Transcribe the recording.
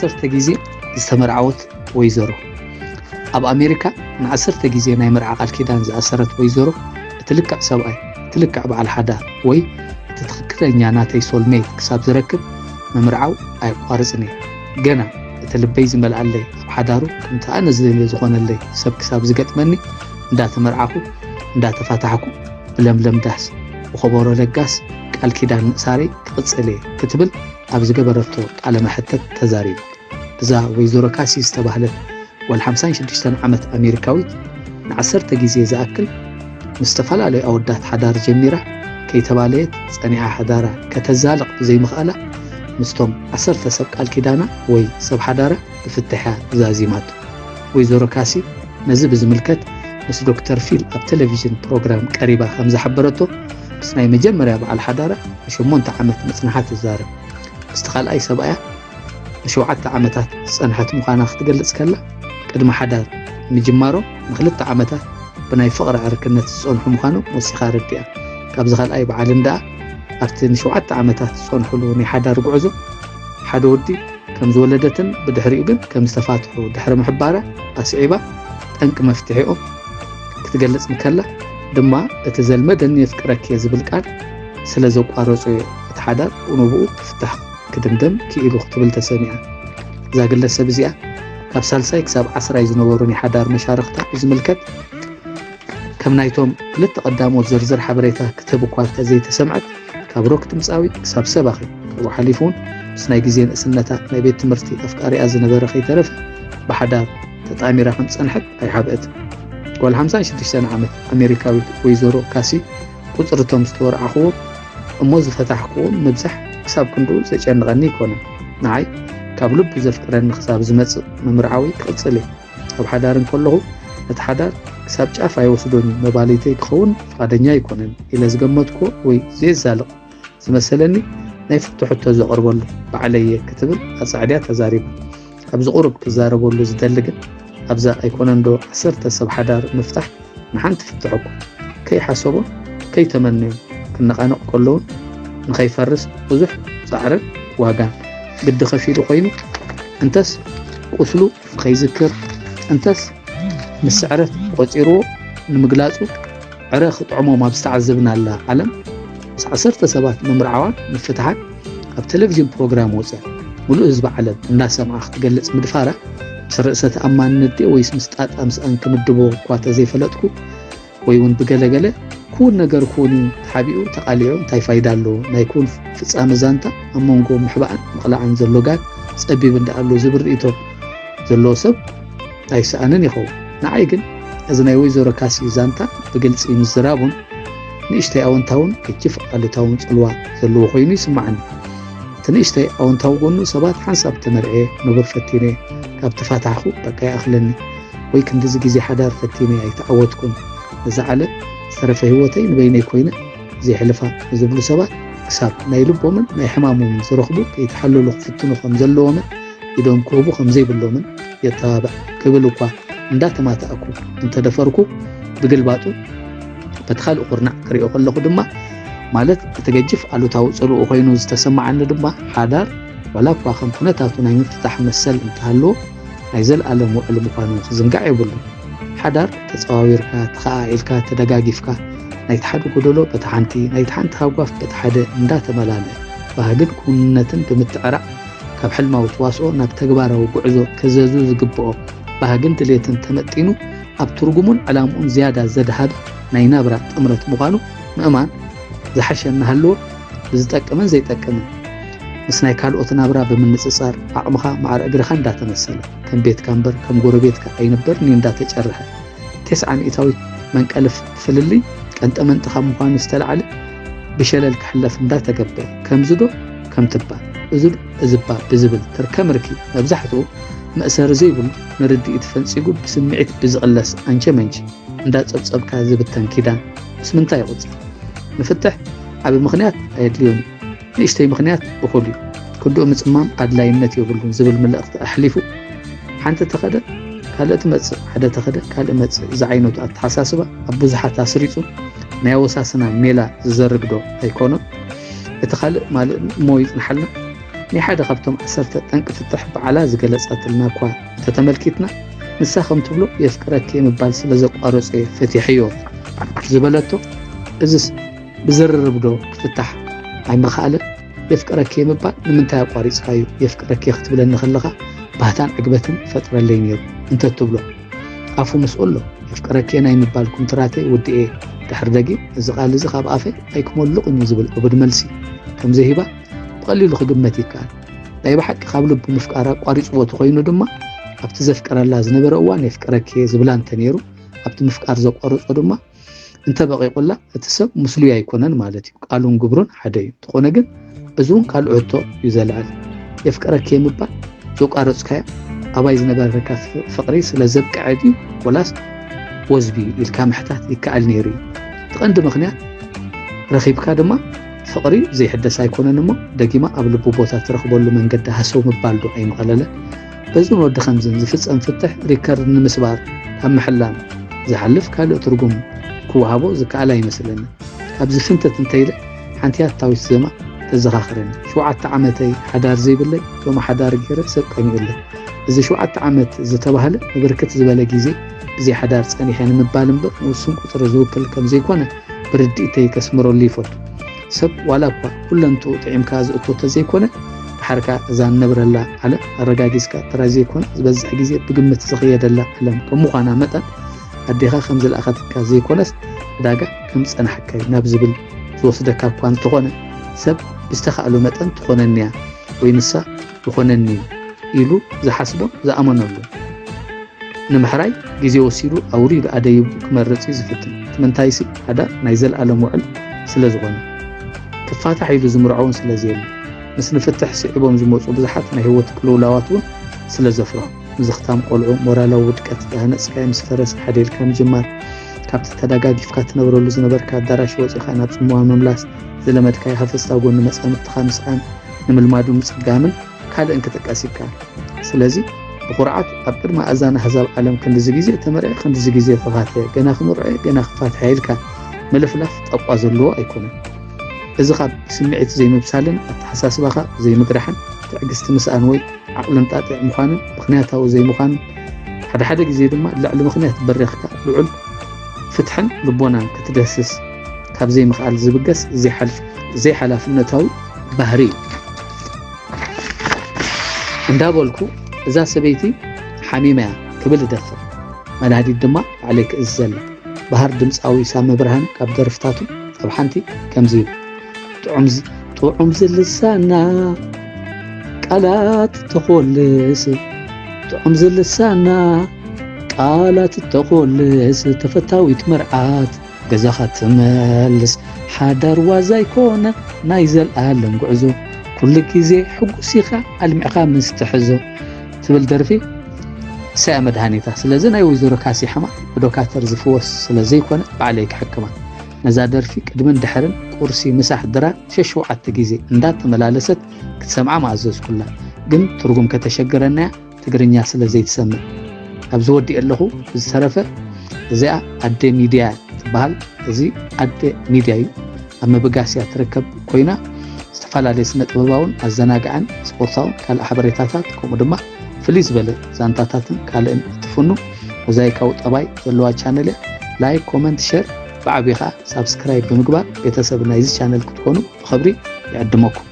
ዓሰርተ ግዜ ዝተመርዓወት ወይዘሮ። ኣብ ኣሜሪካ ንዓሰርተ ግዜ ናይ መርዓ ቃል ኪዳን ዝኣሰረት ወይዘሮ፣ እቲ ልክዕ ሰብኣይ፣ እቲ ልክዕ በዓል ሓዳር ወይ እቲ ትኽክለኛ ናተይ ሶልሜት ክሳብ ዝረክብ ምምርዓው ኣየቋርጽን እየ። ገና እቲ ልበይ ዝመልኣለይ፣ ኣብ ሓዳሩ ከምቲ ኣነ ዝደልዮ ዝኾነለይ ሰብ ክሳብ ዝገጥመኒ፣ እንዳተመርዓኹ፣ እንዳተፋታሕኩ፣ ብለምለም ዳስ፣ ብኸበሮ ለጋስ ቃል ኪዳን ምእሳረይ ክቕጽል እየ ክትብል ኣብ ዝገበረቶ ቃለ መሕተት ተዛሪባ። እዛ ወይዘሮ ካሲ ዝተባህለት ጓል ሓምሳን ሽዱሽተን ዓመት ኣሜሪካዊት ንዓሰርተ ግዜ ዝኣክል ምስ ዝተፈላለዩ ኣወዳት ሓዳር ጀሚራ ከይተባለየት ጸኒዓ ሓዳራ ከተዛልቕ ብዘይምኽኣላ ምስቶም ዓሰርተ ሰብ ቃል ኪዳና ወይ ሰብ ሓዳራ ክፍትሕ እያ ዛዚማቶ። ወይዘሮ ካሲ ነዚ ብዝምልከት ምስ ዶክተር ፊል ኣብ ቴሌቪዥን ፕሮግራም ቀሪባ ከም ዝሓበረቶ፣ ምስ ናይ መጀመርያ በዓል ሓዳራ ንሸሞንተ ዓመት ምጽንሓ ትዛረብ። ምስቲ ካልኣይ ሰብኣያ ንሸውዓተ ዓመታት ዝጸንሐት ምዃና ክትገልጽ ከላ፣ ቅድሚ ሓዳር ምጅማሮም ንኽልተ ዓመታት ብናይ ፍቕሪ ዕርክነት ዝጸንሑ ምዃኖም ወሲኻ ኣረዲኣ። ካብዚ ካልኣይ በዓልን ደኣ ኣብቲ ንሸውዓተ ዓመታት ዝጸንሕሉ ናይ ሓዳር ጉዕዞ ሓደ ወዲ ከም ዝወለደትን ብድሕሪኡ ግን ከም ዝተፋትሑ ድሕሪ ምሕባራ ኣስዒባ፣ ጠንቂ መፍትሒኦም ክትገልጽ እንከላ ድማ፣ እቲ ዘልመደኒ የፍቅረኪ እየ ዝብል ቃል ስለ ዘቋረጾ እየ እቲ ሓዳር ብኡ ንብኡ ክፍታሕ ክድምደም ክኢሉ ክትብል ተሰሚዓ። እዛ ግለሰብ እዚኣ ካብ ሳልሳይ ክሳብ ዓስራይ ዝነበሩ ናይ ሓዳር መሻርኽታ ብዝምልከት ከም ናይቶም ክልተ ቀዳሞት ዝርዝር ሓበሬታ ክትህብ እኳ እንተዘይተሰምዐት፣ ካብ ሮክ ድምፃዊ ክሳብ ሰባኺ፣ ካብኡ ሓሊፉ እውን ምስ ናይ ግዜ ንእስነታ ናይ ቤት ትምህርቲ ኣፍቃሪኣ ዝነበረ ከይተረፈ ብሓዳር ተጣሚራ ከም ዝጸንሐት ኣይሓብአትን። ጓል ሓምሳን ሽዱሽተን ዓመት ኣሜሪካዊት ወይዘሮ ካሲ፣ ቁጽሪ እቶም ዝተወርዓኽዎም እሞ ዝፈታሕክዎም ምብዛሕ ክሳብ ክንድኡ ዘጨንቐኒ ኣይኮነን። ንዓይ ካብ ልቡ ዘፍቅረኒ ክሳብ ዝመጽእ ምምርዓወይ ክቕጽል እየ። ኣብ ሓዳር እንከለኹ ነቲ ሓዳር ክሳብ ጫፍ ኣይወስዶን እዩ፣ መባልይተይ ክኸውን ፍቓደኛ ኣይኮነን ኢለ ዝገመትኩዎ ወይ ዘየዛልቕ ዝመሰለኒ ናይ ፍትሑ ሕቶ ዘቕርበሉ ባዕለይ እየ ክትብል ኣጻዕድያ ተዛሪባ። ኣብዚ ቁሩብ ክዛረበሉ ዝደሊ ግን ኣብዛ ኣይኮነን ዶ ዓሰርተ ሰብ ሓዳር ምፍታሕ ንሓንቲ ፍትሑ እኳ ከይሓሰቦን ከይተመነዮን ክነቓነቕ ከለውን ንኸይፈርስ ብዙሕ ጻዕርን ዋጋን ግዲ ከፊሉ ኮይኑ እንተስ ቁስሉ ከይዝክር እንተስ ምስ ስዕረት ቆጺርዎ ንምግላጹ ዕረ ክጥዕሞም ኣብ ዝተዓዘብናላ ዓለም፣ ምስ ዓሰርተ ሰባት ምምርዓዋን ምፍትሓን ኣብ ቴሌቪዥን ፕሮግራም ወፂኣ፣ ሙሉእ ህዝቢ ዓለም እናሰምዓ ክትገልፅ ምድፋራ፣ ምስ ርእሰ ተኣማንነት ድዮ ወይስ ምስ ጣጣ ምስኣን ክምድቦ እኳ ተዘይፈለጥኩ፣ ወይ እውን ብገለገለ ክውን ነገር ክውን እዩ ተሓቢኡ ተቓሊዑ እንታይ ፋይዳ ኣለዎ? ናይ ክውን ፍጻመ ዛንታ ኣብ መንጎ ምሕባእን ምቕላዕን ዘሎ ጋት ጸቢብ እንዳኣሉ ዝብል ርእይቶ ዘለዎ ሰብ ኣይሰኣንን ይኸውን። ንዓይ ግን እዚ ናይ ወይዘሮ ካሲ ዛንታ ብግልጺ ምዝራቡን ንእሽተይ ኣወንታውን ገጅፍ ኣሉታውን ጽልዋ ዘለዎ ኮይኑ ይስምዓኒ። እቲ ንእሽተይ ኣወንታዊ ጎኑ ሰባት ሓንሳብ ተመርዕየ፣ ንቡር ፈቲነ፣ ካብ ተፋታሕኹ በቃ ይኣኽለኒ፣ ወይ ክንድዚ ግዜ ሓዳር ፈቲነ ኣይተዓወትኩን፣ ነዛ ዓለም ዝተረፈ ህይወተይ ንበይነይ ኮይነ ዘየሕልፋ ንዝብሉ ሰባት ክሳብ ናይ ልቦምን ናይ ሕማሞምን ዝረኽቡ ከይተሓለሉ ክፍትኑ ከም ዘለዎምን ኢዶም ክህቡ ከም ዘይብሎምን የተባብዕ ክብል እኳ እንዳተማታእኩ እንተደፈርኩ፣ ብግልባጡ በቲ ካልእ ኩርናዕ ክሪኦ ከለኹ ድማ፣ ማለት እቲ ገጅፍ ኣሉታዊ ጽልኡ ኮይኑ ዝተሰማዓኒ ድማ፣ ሓዳር ዋላ እኳ ከም ኩነታቱ ናይ ምፍታሕ መሰል እንተሃለዎ፣ ናይ ዘልኣለም ውዕል ምዃኑ ክዝንጋዕ የብሉን። ሓዳር ተጸዋዊርካ፣ ተኸኣኢልካ፣ ተደጋጊፍካ፣ ናይቲ ሓደ ጎደሎ በቲ ሓንቲ፣ ናይቲ ሓንቲ ሃጓፍ በቲ ሓደ እንዳተመላልአ፣ ባህግን ክውንነትን ብምትዕራቕ፣ ካብ ሕልማዊ ተዋስኦ ናብ ተግባራዊ ጉዕዞ ከዘዙ ዝግብኦ ባህግን ድሌትን ተመጢኑ፣ ኣብ ትርጉሙን ዕላምኡን ዝያዳ ዘድሃበ ናይ ናብራ ጥምረት ምዃኑ ምእማን ዝሓሸ እናሃለወ፣ ብዝጠቅምን ዘይጠቅምን ምስ ናይ ካልኦት ናብራ ብምንጽጻር፣ ዓቕምኻ ማዕረ እግርኻ እንዳተመሰለ፣ ከም ቤትካ እምበር ከም ጎረቤትካ ኣይንበርን እዩ እንዳተጨርሐ፣ ተስዓ ሚእታዊት መንቀሊ ፍልልይ ቀንጠመንጢ ካብ ምዃኑ ዝተላዕለ ብሸለል ክሕለፍ እንዳተገበረ፣ ከምዚ ዶ ከምትባ፣ እዚ ዶ እዚባ ብዝብል ትርከ ምርኪ መብዛሕትኡ መእሰሪ ዘይብሉ ንርድኢት ፈንጺጉ ብስምዒት ብዝቕለስ ኣንቸ መንቸ እንዳጸብጸብካ ዝብተን ኪዳን ምስ ምንታይ ይቑጸር? ንፍትሕ ዓቢ ምኽንያት ኣየድልዮን እዩ። ንእሽተይ ምኽንያት እኹል እዩ። ክንድኡ ምጽማም ኣድላይነት የብሉን ዝብል ምልእኽቲ ኣሕሊፉ፣ ሓንቲ ተኸደ ካልእ ትመጽእ፣ ሓደ ተኸደ ካልእ መጽእ ዝዓይነቱ ኣተሓሳስባ ኣብ ብዙሓት ኣስሪጹ ናይ ኣወሳስና ሜላ ዝዘርግ ዶ ኣይኮኖን? እቲ ካልእ ማልእ እሞ ይጽንሓልና። ናይ ሓደ ካብቶም ዓሰርተ ጠንቂ ፍትሕ ባዕላ ዝገለጸትልና እኳ እንተተመልኪትና፣ ንሳ ከም ትብሎ የፍቅረኪ ምባል ስለ ዘቋረጾ እየ ፈቲሐዮ ዝበለቶ፣ እዝስ ብዝርርብ ዶ ክፍታሕ ኣይምኸኣለን? የፍቅረኪ ምባል ንምንታይ ኣቋሪጽካዮ? የፍቅረኪ ክትብለኒ ከለኻ ባህታን ዕግበትን ይፈጥረለይ ነይሩ እንተትብሎ፣ ኣፉ ምስኡ ኣሎ። የፍቅረኪ ናይ ምባል ኩንትራተይ ውድኤ ድሕሪ ደጊም፣ እዚ ቃል እዚ ካብ ኣፈይ ኣይክመልቕን እዩ ዝብል ዕቡድ መልሲ ከም ዘይህባ ብቐሊሉ ክግመት ይከኣል። ናይ ብሓቂ ካብ ልቡ ምፍቃር ኣቋሪጽዎ ተኾይኑ ድማ፣ ኣብቲ ዘፍቅረላ ዝነበረ እዋን የፍቅረኪ ዝብላ እንተነይሩ፣ ኣብቲ ምፍቃር ዘቋረጾ ድማ እንተበቂቑላ፣ እቲ ሰብ ምስሉይ ኣይኮነን ማለት እዩ። ቃሉን ግብሩን ሓደ እዩ። እንተኾነ ግን፣ እዚ እውን ካልእ ሕቶ እዩ ዘልዕል። የፍቅረኪ ምባል ዘቋረጽካዮ፣ ኣባይ ዝነበረካ ፍ-፣ ፍቕሪ ስለ ዘብቅዐ ድዩ፣ ወላስ ወዝቢ ኢልካ ምሕታት ይከኣል ነይሩ እዩ። እቲ ቀንዲ ምኽንያት ረኺብካ ድማ፣ ፍቕሪ ዘይሕደስ ኣይኮነን እሞ፣ ደጊማ ኣብ ልቡ ቦታ ትረኽበሉ መንገዲ ሃሰው ምባል ዶ ኣይምቐለለን? በዝን ወዲ ከምዝን ዝፍጸም ፍትሕ ሪከርድ ንምስባር ካብ ምሕላን ዝሓልፍ ካልእ ትርጉም ክወሃቦ ዝከኣል ኣይመስለንን። ካብዚ ፍንትት እንተኢለ፣ ሓንቲ ያታዊት ዜማ ተዘኻኽረኒ። ሸውዓተ ዓመተይ ሓዳር ዘይብለይ፣ ሎሚ ሓዳር ገይረ ሰብ ቀኒኡለይ። እዚ ሸውዓተ ዓመት ዝተባህለ ንብርክት ዝበለ ግዜ ብዘይ ሓዳር ጸኒሐ ንምባል እምበር፣ ንውሱን ቁጽሪ ዝውክል ከም ዘይኮነ ብርድኢተይ ከስምረሉ ይፈቱ። ሰብ ዋላ እኳ ኩለንትኡ ጥዒምካ ዝእቶ ተዘይኮነ፣ ድሓርካ እዛ ንነብረላ ዓለም ኣረጋጊጽካ ጥራይ ዘይኮነ፣ ዝበዝሕ ግዜ ብግምት ዝኽየደላ ዓለም ከም ምዃና መጠን፣ ኣዴኻ ከም ዝለኣኸትካ ዘይኮነስ፣ ዕዳጋ ከም ዝጸናሕካዩ ናብ ዝብል ዝወስደካ እኳ እንተኾነ፣ ሰብ ብዝተኻእሎ መጠን ትኾነኒያ ወይ ንሳ ይኾነኒ ኢሉ ዝሓስቦን ዝኣመነሉ ንምሕራይ ግዜ ወሲዱ ኣውሪዱ ኣደይቡ ክመርጽ እዩ ዝፍትን። እቲ ምንታይሲ፣ ሓዳር ናይ ዘለኣለም ውዕል ስለ ዝኾነ፣ ክፋታሕ ኢሉ ዝምርዖ እውን ስለ ዘየለ፣ ምስ ንፍትሕ ስዒቦም ዝመጹ ብዙሓት ናይ ህይወት ቅልውላዋት እውን ስለ ዘፍርሖ፣ ምዝኽታም ቆልዑ፣ ሞራላዊ ውድቀት፣ ዝሃነጽካዮ ምስ ፈረሰ ሓደ ኢልካ ምጅማር፣ ካብቲ ተደጋጊፍካ ትነብረሉ ዝነበርካ ኣዳራሽ ወጺኻ ናብ ጽምዋ ምምላስ፣ ዝለመድካዮ ሃፈስታ ጎኒ መጻምድትኻ ምስዓም፣ ንምልማዱ ምጽጋምን ካልእን ክጥቀስ ይከኣል። ስለዚ ብኹርዓት ኣብ ቅድሚ ኣእዛን ኣህዛብ ዓለም ክንድዚ ግዜ ተመርዐ፣ ክንድዚ ግዜ ተፋተየ፣ ገና ክምርዖ እየ፣ ገና ክፋትሕ እየ ኢልካ ምልፍላፍ ጠቋ ዘለዎ ኣይኮነን። እዚ ካብ ስምዒት ዘይምብሳልን ኣተሓሳስባኻ ዘይምግራሕን፣ ትዕግስቲ ምስኣን ወይ ዓቕሊ እንጣጢዕ ምዃንን ምኽንያታዊ ዘይምዃንን፣ ሓደ ሓደ ግዜ ድማ ልዕሊ ምኽንያት በሪኽካ ልዑል ፍትሕን ልቦናን ክትደህስስ ካብ ዘይምኽኣል ዝብገስ ዘይሓል-፣ ዘይሓላፍነታዊ ባህሪ እዩ። እንዳበልኩ፣ እዛ ሰበይቲ ሓሚመያ ክብል እደፍር። መድሃኒት ድማ ባዕለይ ክእዝዘላ። በሃር ድምጻዊ ሳሚ ብርሃነ ካብ ደርፍታቱ ኣብ ሓንቲ ከምዚ ይብል፣ ጥዑም ዝ-፣ ጥዑም ዝልሳና ቃላት ተኾልስ፣ ጥዑም ዝልሳና ቃላት ተኾልስ፣ ተፈታዊት መርዓት ገዛኻ ትመልስ። ሓዳር ዋዛ ኣይኮነ ናይ ዘልኣለም ጉዕዞ፣ ኩሉ ግዜ ሕጉስ ኢኻ ኣልሚዕኻ ምስ ትሕዞ ትብል ደርፊ እሳያ መድሃኒታ። ስለዚ ናይ ወይዘሮ ካሲ ሕማም ብዶካተር ዝፍወስ ስለ ዘይኮነ ባዕለይ ክሕክማ። ነዛ ደርፊ ቅድምን ድሕርን ቁርሲ ምሳሕ ድራር ሸሸውዓተ ግዜ እንዳተመላለሰት ክትሰምዓ ምኣዘዝኩላ። ግን ትርጉም ከተሸግረናያ ትግርኛ ስለ ዘይትሰምዕ። ኣብዚ ወዲኤ ኣለኹ። ብዝተረፈ እዚኣ ኣደ ሚድያ ትበሃል። እዚ ኣደ ሚድያ እዩ። ኣብ ምብጋስ እያ ትርከብ ኮይና፣ ዝተፈላለየ ስነ ጥበባውን ኣዘናጋዕን ስፖርታውን ካልእ ሓበሬታታት፣ ከምኡ ድማ ፍልይ ዝበለ ዛንታታትን ካልእን እትፍኑ ሞዛይካዊ ጠባይ ዘለዋ ቻነል እያ። ላይክ፣ ኮመንት፣ ሸር፣ ብዓብዪ ኸዓ ሳብስክራይብ ብምግባር ቤተሰብ ናይዚ ቻነል ክትኮኑ ብኽብሪ ይዕድመኩም።